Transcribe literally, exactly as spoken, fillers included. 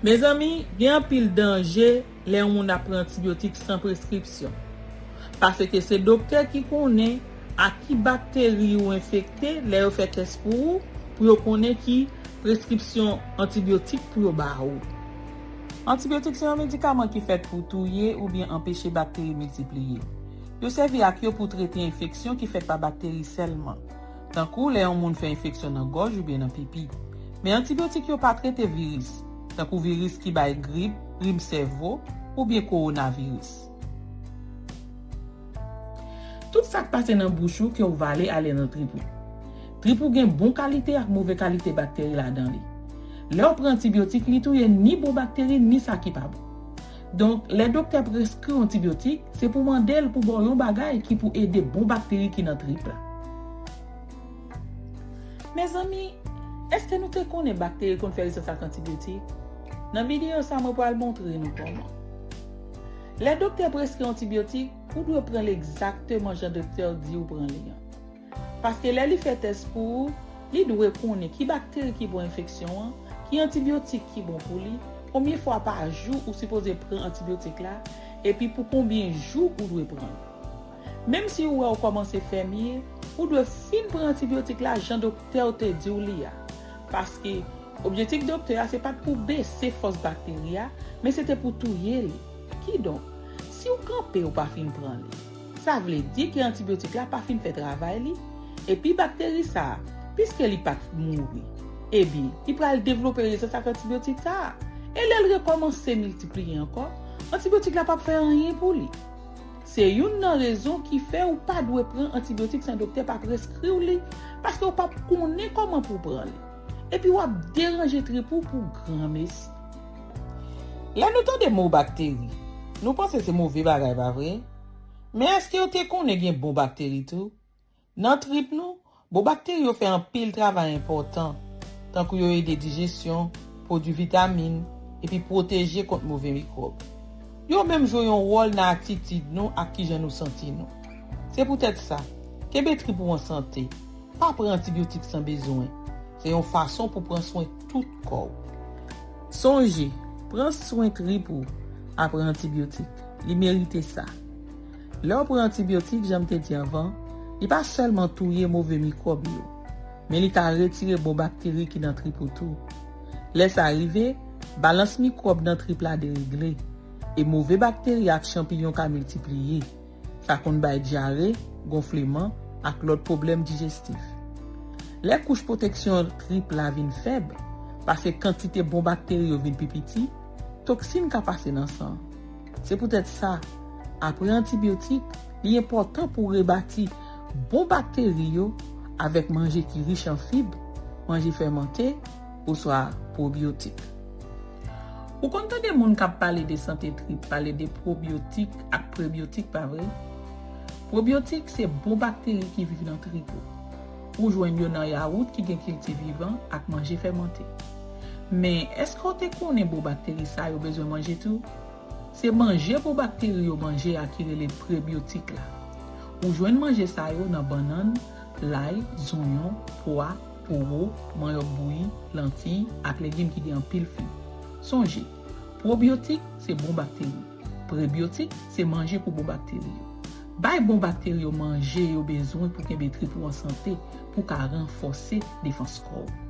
Mezanmi, gen anpil danje lè yon moun ap pran antibyotik san preskripsyon. Paske se doktè ki konnen a ki bakteri ou enfekte lè yo fè tès pou ou, pou yo konnen ki preskripsyon antibyotik pou yo ba ou. Antibyotik se yon medikaman ki fèt pou touye oubyen anpeche bakteri miltipliye. Yo sèvi ak yo pou trete enfeksyon ki fèt pa bakteri sèlman, tankou lè yon moun fè enfeksyon nan gòj oubyen nan pipi. Men antibyotik yo pa trete viris, tankou viris ki bay grip, rim sèvo, oubyen kowonaviris. Tout sa k pase nan bouch ou ke w vale ale nan trip ou. Trip ou gen bon kalite ak move kalite bakteri ladan li. Lè w pran antibyotik, li touye ni bon bakteri ni sa ki pa bon. Donk, lè doktè preskri w antibyotik, se pou mande l pou ba w yon bagay ki pou ede bon bakteri ki nan trip la. Mezanmi, èske nou te konnen bakteri konn fè rezistans ak antibyotik? Nan videyo sa, mwen pral montre nou kòman. Lè doktè preskri antibyotik, ou dwe pran l egzakteman jan doktè di w pran li an. Paske lè li fè tès pou ou, li dwe konnen ki bakteri ki bon enfeksyon an, ki antibyotik ki bon pou li, konbyen fwa pa jou ou sipoze pran antibyotik la, epi pou konbyen jou ou dwe pran l. Menm si ou wè ou kòmanse fèmye, ou dwe fin pran antibyotik la jan doktè w te di w li a. Paske objektif doktè a se pa t pou bese fòs bakteri a, men se te pou touye li. Kidonk, si w kanpe ou pa fin pran li, sa vle di ke antibyotik la pa fin fè travay li, epi bakteri sa a, piske li pa t mouri, ebyen, li pral devlope rezistans ak antibyotik sa a. E lè l rekòmanse miltipliye ankò, antibyotik la p ap fè anyen pou li. Se youn nan rezon ki fè ou pa dwe pran antibyotik san doktè pa preskri w li, paske ou p ap konnen kòman pou w pran li. Epi w ap deranje trip ou pou granmesi. Lè nou tande mo bakteri, nou panse se move bagay, pa vre? Men èske w te konnen gen bon bakteri tou? Nan trip nou, bon bakteri yo fè anpil travay enpòtan, tankou yo ede dijesyon, pwodui vitamin, epi pwoteje kont move mikwòb. Yo menm jwe yon wòl nan atitid nou ak kijan nou santi nou. Se poutèt sa, kenbe trip ou an sante. Pa pran antibyotik san bezwen. Se yon fason pou pran swen tout kò w. Sonje, pran swen trip ou apre antibyotik. Li merite sa. Lè w pran antibyotik, jan m te di anvan, li pa sèlman touye move mikwòb yo, men li ka retire bon bakteri ki nan trip ou tou. Lè sa rive, balans mikwòb nan trip la deregle, e move bakteri ak chanpiyon ka miltipliye. Sa konn bay dyare, gonfleman, ak lòt pwoblèm dijestif. Lè kouch pwoteksyon trip la vin fèb, paske kantite bon bakteri yo vin pi piti, toksin ka pase nan san. Se poutèt sa, apre antibyotik, li enpòtan pou w rebati bon bakteri yo avèk manje ki rich an fib, manje fèmante, oswa pwobyotik. Ou konn tande moun k ap pale de sante trip, pale de pwobyotik ak prebyotik, pa vre? Pwobyotik se bon bakteri ki viv nan trip ou. Ou jwenn yo nan yawout ki gen kilti vivan ak manje fèmante. Men, èske w te konnen bon bakteri sa yo bezwen manje tou? Se manje bon bakteri yo manje a ki rele prebyotik la. Ou jwenn manje sa yo nan bannann, lay, zonyon, pwa, powo, manyòk bouyi, lantiy, ak legim ki gen anpil fib. Sonje, pwobyotik se bon bakteri. Prebyotik se manje pou bon bakteri yo. Bay bon bakteri yo manje yo bezwen pou kenbe trip ou an sante, pou ka ranfòse defans kò w.